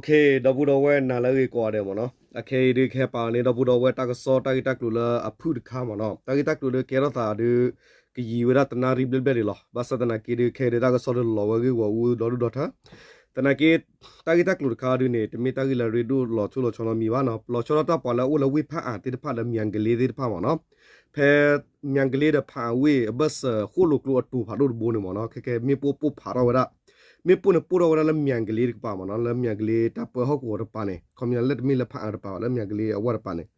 ဒီပုၢ်ဒီဝဲၢ်နၤလၢအဂ့ၤကိးဂၤဒဲးမ့ၢ်နီၤ, အခဲအံၤဒုးကဟဲပာ်န့ၢ်ဒီပုၢ်ဒီဝဲၢ်တၢ်ကစီၣ်တၢ်ဂ့ၢ်တၢ်ကျိၤလၢအဖုၣ်တခါမ့ၢ်နီၤ, တၢ်ဂ့ၢ်တၢ်ကျိၤဒုးကဲထီၣ်သးဒုး ကယံာ်ဝဲဒၣ်တနၣ်ရံၣ်ဘျဲၣ်ဘျဲၣ်ဒံးလီၤ. ဘၣ်ဆၣ်သနာ်က့ဒုး ခဲအံၤဒုးတၢ်ကစီၣ်ဒုးလီၤဝဲဂ့ၢ်ဂီၤအူဒီဒူၣ်ဒီထၢ သနာ်က့ တၢ်ဂ့ၢ်တၢ်ကျိၤတခါဒုးန့ၣ် တမ့ၢ်တၢ်ဂ့ၢ်လၢအရ့ဒိၣ်လီၤဆိၣ်လီၤဆီနီတမံၤဘၣ်နီၤ, လီၤဆီဒၣ်တၢ်ပှၤလၢအအိၣ်လၢဝ့ၢ်ဖၣ်အၣ်သ့ၣ်တဖၣ်ဒီးမၠၤကလ့သ့ၣ်တဖၣ်မ့ၢ်နီၤ, ဖဲမၠၤကလ့ဒီးဖၣ်အၣ်ဝ့ၢ်အဘၢၣ်စၢၤဃိၣ်လိာ်ကျိအတိၤဖးဒိၣ်တဘိန့ၣ်မ့ၢ်နီၤ, ခဲကဲမ့ၣ်ပိၢ်ပိၢ်ဖးထီၣ်ဝဲဒၣ် မ့ၣ်ပိၢ်န့ၣ်ပိၢ်ထီၣ်ဝဲဒၣ်လၢမၠၤကလ့တကပၤမ့ၢ်နီၤ, လၢမၠၤကလ့တၢ်ပၢဟီၣ်ကဝီၤတကပၤန့ၣ် ခီပညီလၢတမ့ၢ်လၢဖၣ်အၣ်တကပၤဘၣ် လၢမၠၤကလ့အဝၢ်တကပၤန့ၣ်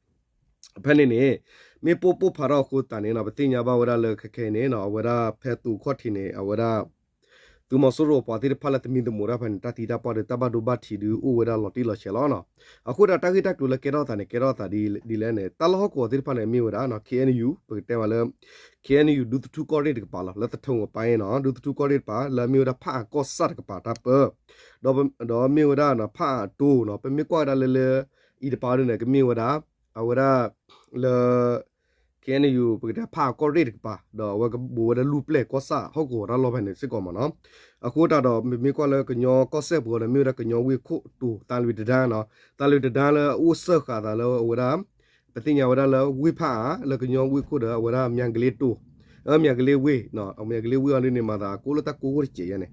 ဖဲန့ၣ်န့ၣ် မ့ၣ်ပိၢ်ပိၢ်ဖးထီၣ်အဃိသတးန့ၣ်နီၤ ပသ့ၣ်ညါဘၣ်ဝဲဒၣ်လၢခဲခဲအံၤန့ၣ်နီၤ အဝဲဒၣ်ဖဲသုးခီၣ်ထံးန့ၣ် အဝဲဒၣ် သုးမီၤစိရိၤအပှၤသ့ၣ်တဖၣ်လၢသမံသမိးတၢ်ဖဲန့ၣ် တၢ်သံတၢ်ပှၢ်ဒီးတၢ်ဘၣ်ဒိဘၣ်ထံးဒုးအိၣ်ဝဲဒၣ်လီၤတံၢ်လီၤဆဲးလီၤနီၤ. အဃိဒီးတၢ်ဂ့ၢ်တၢ်ကျိၤလၢကဲထီၣ်သးန့ၣ် ကဲထီၣ်သးဒ်လဲၣ်န့ၣ် တၢ်လီၢ်ဟီၣ်ကဝီၤသ့ၣ်တဖၣ်န့ၣ် မ့ၢ်ဝဲဒၣ်နီၤ ခ့ၣ်အဲၣ်ယူၣ် ပကတဲမးလၢ ခ့ၣ်အဲၣ်ယူၣ် ဒူသထူၣ်ကီၢ်ရ့ၣ်တကပၤလီၤ လၢသထူၣ်ကပၤအံၤနီၤ ဒူသထူၣ်ကီၢ်ရ့ၣ်တကပၤ လၢအမ့ၢ်ဝဲဒၣ်ဖၣ်အၣ်ကီၢ်ဆၣ်တကပၤတၢ်ပၢ ဒီးမ့ၢ်ဝဲဒၣ်နီၤ ဖၣ်အၣ်တိၤနီၤ ပမ့ၢ်ကွၢ်ဝဲဒၣ်လၢလၢ အံၤတပၤဒ်န့ၣ် ကမ့ၢ်ဝဲဒၣ် အဝဲဒၣ် လၢ ခ့ၣ်အဲၣ်ယူၣ် ပကတဲဖၣ်အၣ်ကီၢ်ရ့ၣ်တကပၤ ဒီးအဝဲကဘူးဝဲဒၣ်လူၢ်ပျဲၢ်ကီၢ်ဆၣ်ဟီၣ်ကဝီၤတၢ်လီၢ်ဖဲန့ၣ်စ့ၢ်ကီးမ့ၢ်နီၤ. အဃိသတးဒီး ပမ့ၢ်ကွၢ်လၢကညီကီၢ်စဲၣ်ပူၤန့ၣ် မ့ၢ်ဝဲဒၣ်ကညီဝ့ၢ်ခိၣ်တိၤ သးလွံၢ်တဒါနီၤ သးလွံၢ်တဒါလၢအအိၣ်စၢဃာ်သးလၢအဝဲဒၣ် ပသ့ၣ်ညါဝဲဒၣ်လၢဝ့ၢ်ဖၣ်အၣ် လၢကညီဝ့ၢ်ခိၣ်ဒီး အဝဲဒၣ်မၠၤကလ့တိၤ မၠၤကလ့ဝ့ၢ် မၠၤကလ့ဝ့ၢ်အီၤဒ်န့ၣ် မၤသးကိးလၢတၢ်ကိးအိၣ်တစဲးယဲန့ၣ်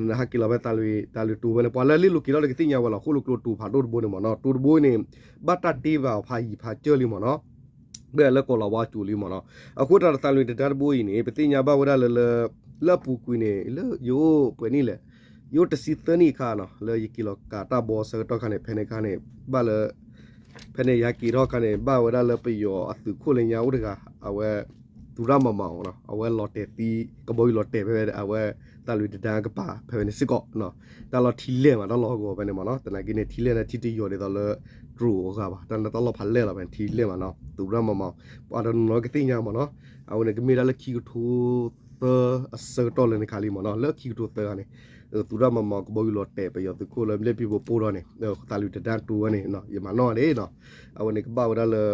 နဟးက့ၤလီၤဖဲသးလွံၢ်တိၤဖဲန့ၣ် ပှၤလၢလ့လိၤက့ၤထီၣ်လၢကသ့ၣ်ညါဝဲလီၤ ဃိၣ်လိာ်ကျိတိၤဖးဒိၣ်တဘိန့ၣ်မ့ၢ်နီၤ တိၤတဘိအံၤန့ၣ် ဘၣ်တၢ်တ့ဘၣ်အီၤဖးယံၤဖးစၢၢ်လံမ့ၢ်နီၤ ဘၣ်လၢကီးလီၤဝါကၠိလံမ့ၢ်နီၤ အဃိသတးဒီးသးလွံၢ်တဒါတဘိအံၤန့ၣ် ပသ့ၣ်ညါဘၣ်ဝဲဒၣ်လၢလၢ လၢအပူၤကွံာ်န့ၣ် လၢယအိၣ်ပှဲၤနံၣ်လဲၣ် ယအိၣ်တဆံသၢနံၣ်အခါနီၤ လၢယက့ၤလီၤကးတၢ်ဘီအဆၢကတီၢ်ခါန့ၣ် ဖဲန့ၣ်အခါန့ၣ် ဘၣ်လၢ ဖဲန့ၣ်ယဟဲက့ၤထီၣ်ခါန့ၣ် ဘၣ်ဝဲဒၣ်လၢပယီၤအသုးခိၣ်လၢညါအိၣ်တဂၤ အဝဲ သူရမၤမၤအီၤနီၤ အဝဲလီၤတဲာ်သံ ကဘီယူၤလီၤတဲာ်ဖဲအဝဲ သးလွံၢ်တဒါကပၤ ဖဲဖဲန့ၣ်စ့ၢ်ကီး တၢ်လီၢ်ထံလဲၢ်မး တၢ်လီၢ်ဟီၣ်ကဝီၤဖဲန့ၣ်မ့ၢ်နီၤ သနာ်က့န့ၣ် ထံလဲၢ်န့ၣ် ထံတယီၤဒ်သိးလၢ တြူးအဂၤဘၣ် တၢ်လီၢ်ဖးလဲၢ်လီၤဖဲန့ၣ် ထံလဲၢ်မးနီၤ သူရမၤမၤအီၤ ပှၤတနီၤနီၤကသ့ၣ်ညါမ့ၢ်နီၤ အဝဲန့ၣ်ကမ့ၢ်ဒၣ်လၢခံကထိသၢအဆၢကတီၢ်လၢန့ၣ်ခါလံမ့ၢ်နီၤ လၢခံကထိသၢဂၤန့ၣ် သူရမၤမၤအီၤ ကဘီယူၤလီၤတဲာ် ပယီၤသုးခိၣ်လၢလ့ၣ်ပံၤပိပိၢ်ထီၣ်န့ၣ် သးလွံၢ်တဒါတိၤဝဲန့ၣ် ယမၤနီၣ်န့ၣ်နီၤ အဝဲန့ၣ်ကဘၣ်ဝဲဒၣ်လၢ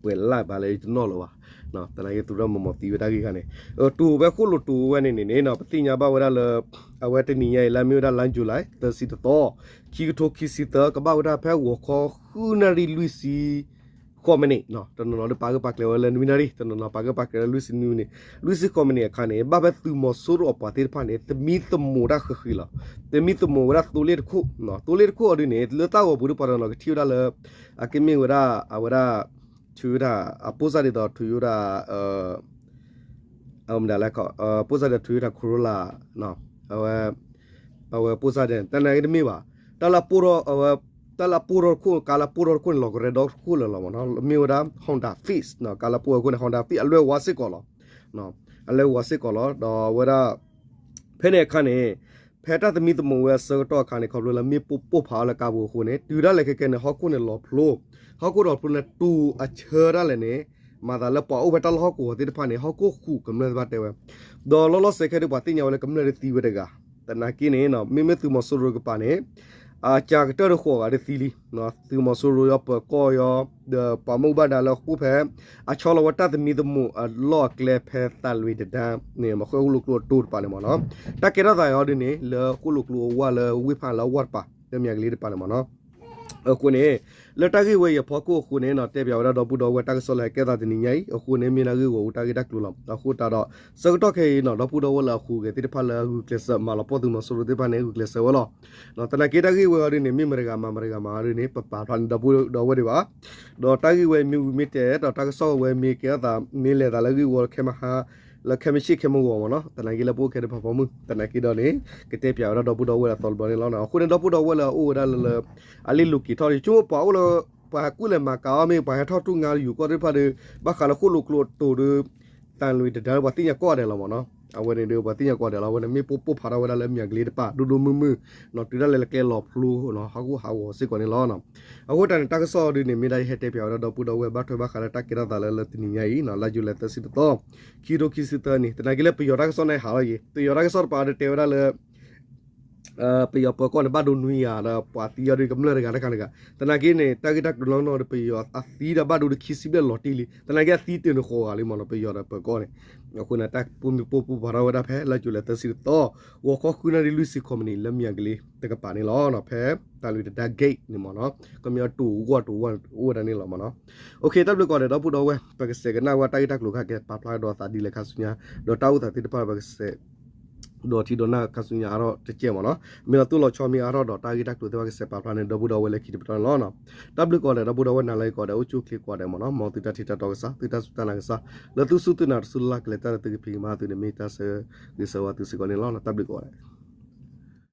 ပှဲၤလၢ်ဘၣ်လၢယတနီၣ်လၢၤဘၣ် သနာ်က့သူရမၤမၤအီၤသံဝဲတၢ်ဂ့ၢ်ခါန့ၣ် တိၤဝဲဃိၣ်လိာ်တိၤဝဲန့ၣ်န့ၣ်နီၤ ပသ့ၣ်ညါဘၣ်ဝဲဒၣ်လၢ အဝဲတနံၤညါအံၤလၢအမ့ၢ်ဝဲဒၣ်လါ July သၢဆံတသီ ခံကထိခံဆံသၢ ကဘၣ်ဝဲဒၣ်ဖဲဂီၤခီဃုနၣ်ရံၣ်လွံၢ်ဆံ ဃိးမံးနံး တနီၤနီၤဒီးပာ်ဂၢၢ်ပာ်ကျၢၤဝဲလၢနွံနၣ်ရံၣ် တနီၤနီၤပာ်ဂၢၢ်ပာ်ကျၢၤလၢလွံၢ်ဆံနွံမံးနံး လွံၢ်ဆံဃိးမံးနံးအခါန့ၣ် ဘၣ်ဖဲသုးမီၤစိရိၤအပှၤသ့ၣ်တဖၣ်န့ၣ် သမံသမိးတၢ်ဃံးဃံးလီၤ. သမံသမိးဝဲဒၣ်သိလ့ၣ်တခိၣ် သိလ့ၣ်တခိၣ်အီၤဒ်န့ၣ် လၢတၢ်ဂီၤပူၤဒီးပှၤတနီၤကထံၣ်ဝဲဒၣ်လၢ အကမ့ၢ်ဝဲဒၣ် အဝဲဒၣ် Toyota အပိၢ်စၢ်ဒ်သိး Toyota အမဒၣ်လဲၣ် ပိၢ်စၢ်ဒီး Toyota Corolla အဝဲ အဝဲပိၢ်စၢ်ဒ်န့ၣ် တၢ်နာ်က့တမ့ၢ်ဘၣ် တၢ်လၢအပိၢ်ထီၣ် တၢ်လၢအပိၢ်ထီၣ်တခိၣ် ကါလၢအပိၢ်ထီၣ်တခိၣ်န့ၣ် လီၤကရဲဒီတခိၣ်လၢာ်လီၤမ့ၢ်နီၤ မ့ၢ်ဝဲဒၣ် Honda Fit ကါလၢအပိၢ်ထီၣ်တခိၣ်န့ၣ် Honda Fit အလွဲၢ်ဝါစ့ၢ်ကီးလီၤ အလွဲၢ်ဝါစ့ၢ်ကီးလီၤ ဒီးအဝဲဒၣ် ဖဲန့ၣ်အခါန့ၣ် ဖဲတၢ်သမံသမိးဝဲအဆၢကတီၢ်အခါန့ၣ် ခီဖျိလၢမ့ၣ်ပိၢ်ပိၢ်ဖးအီၤလၢကါပူၤအဃိန့ၣ် တုၤဒၣ်လဲာ်ခဲကဲန့ၣ် ဟီၣ်ခိၣ်န့ၣ်လီၤဖျိ ဟီၣ်ခိၣ်လီၤဖျိန့ၣ် တိၤအဆၢဒၣ်လဲာ်န့ၣ် မၤသးလၢပှၤအိၣ်ဖဲတၢ်လီၢ်ဟီၣ်ကဝီၤသ့ၣ်တဖၣ်န့ၣ် ဟီၣ်ခိၣ်ဃုာ်ကမျၢၢ်သ့ၣ်တဖၣ်တဲဝဲ ဒီးလီၤလီၤဆဲးခဲဒုးပှၤသ့ၣ်ညါဝဲလၢကမျၢၢ်ဒုးသံဝဲတဂၤ သနာ်က့န့ၣ် မ့မ့ၢ်သုးမီၤစိရိၤကပၤန့ၣ် အစှၤကတၢၢ်ဒီးဃိးဂၤဒုးသံလံ သုးမီၤစိရိၤယီၤ ပၢၤကီၢ်ယီၤ ဒီးပှၤမုၢ်ဘၣ်ဒါလၢအဃိဖဲ အဆီလီၤဝဲတၢ်သမံသမိးအလီၢ်အကျဲဖဲသးလွံၢ်တဒါန့ၣ် မ့ၢ်ဃိၣ်လိာ်ကျိအတိၤတပၤန့ၣ်မ့ၢ်နီၤ တၢ်ကဲထီၣ်သးအီၤဒ်န့ၣ် လၢဃိၣ်လိာ်ကျိအဝၢ်လၢဝ့ၢ်ဖၣ်လၢအဝၢ်တပၤ လၢမၠဲၤကလံတပၤန့ၣ်မ့ၢ်နီၤ အဃိန့ၣ် လၢတၢ်ဂ့ၢ်ဝဲအံၤအဖီခိၣ်အဃိန့ၣ်နီၤ တဲပၠးဝဲဒၣ်ဒီပုၢ်ဒီဝဲၢ်တၢ်ကစီၣ်လၢဟဲကဲသးတနံၤညါအံၤ အဃိန့ၣ် မ့ၢ်ဒၣ်ဂ့ၢ်ဂီၢ်အူတၢ်ဂ့ၢ်တၢ်ကျိၤလီၤ. အဃိသတးဒီး ဆၢကတီၢ်ခဲအံၤနီၤ ဒီပုၢ်ဒီဝဲၢ်လၢအဃုာ်ဂဲၤသ့ၣ်တဖၣ်လၢအဂုာ်ကျဲးစၢးမၤလီၤပှီၢ်သုးမီၤစိရိၤသ့ၣ်တဖၣ်န့ၣ် ဂုာ်ကျဲးစၢးဝဲလီၤ. သနာ်က့တၢ်ဂ့ၢ်ဝဲအံၤဒ်န့ၣ် မ့ၢ်မတၤဂၤမၤမတၤဂၤမၤဒ်န့ၣ် ပပာ်ဖျါန့ၢ်ဒီပုၢ်ဒီဝဲၢ်ဒံးဘၣ်. ဒီးတၢ်ဂ့ၢ်ဝဲအံၤမ့ၢ်ဝံၤမ့ၢ်တဲာ်ဒီးတၢ်ကစီၣ်ဝဲမ့ၢ်ကဲထီၣ်သး မ့ၢ်လဲၤသးလၢဂ့ၢ်ဝီခဲမဟါ လၢခဲမုၢ်ဆ့ၣ်ခဲမုၢ်ဂီၤမ့ၢ်နီၤ သနာ်က့လၢပအိၣ်ခဲဒုးဖးဖီမုၢ် သနာ်က့ဒီးန့ၣ် ကတဲပၠးဝဲဒၣ်ဒီပုၢ်ဒီဝဲၢ်လၢအသီတဘျီန့ၣ်လီၤ. အဃိန့ၣ် ဒီပုၢ်ဒီဝဲၢ်လၢအအိၣ်ဝဲဒၣ်လၢလၢ အလ့ၣ်လိၤက့ၤထီၣ် ဆိကမိၣ်ပှၤအိၣ်လၢ ပှၤကူၣ်လဲၤမၤကၤအီၤမ့ၢ် ပှၤဟဲထီၣ်တူၢ်ငါလၢယူၤကီၢ်သ့ၣ်တဖၣ်ဒီး ဘၣ်ဃးလၢဃိၣ်လိာ်ကျိအတိၤဒီး သံလွံၢ်တဒါဒီး ပှၤသ့ၣ်ညါကိးဂၤဒဲးလီၤမ့ၢ်နီၤ. အဝဲန့ၣ်ဒီး ပှၤသ့ၣ်ညါကိးဂၤဒဲးလီၤ. အဝဲန့ၣ်မ့ၣ်ပိၢ်ပိၢ်ဖးထီၣ်ဝဲဒၣ်လၢမၠဲၤကလံတပၤ ဒိၣ်ဒိၣ်မုၢ်မုၢ် တုၤဒၣ်လဲာ်လၢကျဲလီၤဖျိ ဟးဂူာ်ဟးဂီၤစ့ၢ်ကီးန့ၣ်လီၤ. အဃိတၢ်န့ၣ် တၢ်ကစီၣ်ဒ်န့ၣ် မ့ၢ်ဒၣ်ယဟဲတဲပၠးဝဲဒၣ်ဒီပုၢ်ဒီဝဲၢ် ဘၣ်ထွဲဘၣ်ဃးလၢတၢ်ကဲထီၣ်သးလၢလၢတနံၤညါအံၤ လါယူၤလံသၢဆံတသီ ခံကထိခံဆံသၢနံၣ် သနာ်က့လၢပယီၤတၢ်ကစီၣ်န့ၣ်ဟးလီၤယံၤ ပယီၤတၢ်ကစီၣ်တပၤဒီးတဲဝဲဒၣ်လၢ ပယီၤပၢၤကီၢ်န့ၣ် ဘၣ်ဒိနွံဂၤဒီး ပှၤသံအီၤဒီးကမျၢၢ်တဂၤတခါန့ၣ်ဂၤ, သနာ်က့န့ၣ် တၢ်ဂ့ၢ်တၢ်ကျိၤလၢနီၢ်ဒီး ပယီၤအသံဒီးဘၣ်ဒိဒီးခံဆံဘျဲၣ်လီၤတံၢ်လံ, သနာ်က့အသံတ့ၢ်န့ၣ်ဃိးဂၤလံမ့ၢ်နီၤ ပယီၤဒီးပၢၤကီၢ်န့ၣ်, အဃိန့ၣ် တၢ်ပိာ်မုၣ်ပိာ်ပူၤပာ်ထီၣ်ဝဲဒၣ်ဖဲ လါယူၤလံသၢဆံတသီ, ဂီၤခီဃုနၣ်ရံၣ်လွံၢ်ဆံဃိးမံးနံး လၢမၠၣ်ကလ့တကပၤန့ၣ်လီၤ. ဖဲတၢ်လၢတဒါ gate န့ၣ်မ့ၢ်နီၤ, ကမ့ၢ်အတူၢ်ဂီၢ်တူၢ်ဝါအိၣ်ဝဲဒၣ်န့ၣ်လီၤမ့ၢ်နီၤ. တၢ်ဘျုးကိးဂၤဒဲး ဒီပုၢ်ဒီဝဲၢ် ပကစဲးကနၣ်ဝဲတၢ်ဂ့ၢ်တၢ်ကျိၤခါကဲ ပာ်ဖျါဒီးသးဒ်လဲၣ်ခါဆူညါ, ဒီးတၢ်အိၣ်သးသ့ၣ်တဖၣ် ပကစဲး ဒီးထံဒီးနၢ်ခါဆူညါအါထီၣ်တကဲမ့ၢ်နီၤ, မ့ၢ်လီၤသူၣ်လီၤဆီမ့ၢ်အါထီၣ်ဒီး တၢ်ဂ့ၢ်တၢ်ကျိၤသ့ၣ်တဖၣ်ကစဲးပာ်ဖျါန့ၣ် ဒီပုၢ်ဒီဝဲၢ်လၢခံတပတီၢ်န့ၣ်လီၤ. တၢ်ဘျုးကိးဂၤဒဲး ဒီပုၢ်ဒီဝဲၢ်နၤလၢကိးဂၤဒဲး အိၣ်ဆူၣ်အိၣ်ချ့ကိးဂၤဒဲးမ့ၢ်နီၤ, မ်သုတၢ်ထံၣ်တၢ်တီကစၢ်, သုတၢ်စူၢ်တၢ်နာ်ကစၢ်, လၢသုစူၢ်သုနာ်တစူၢ်လၢ်လၢ်ကလဲၤတၢ်ဒီးသုကဖံးကမၤသုန့ၣ် မ့ၢ်တၢ်ဆၢဂ့ၤဆၢဝါသုစ့ၢ်ကီးန့ၣ်လီၤ. တၢ်ဘျုးကိးဂၤဒဲး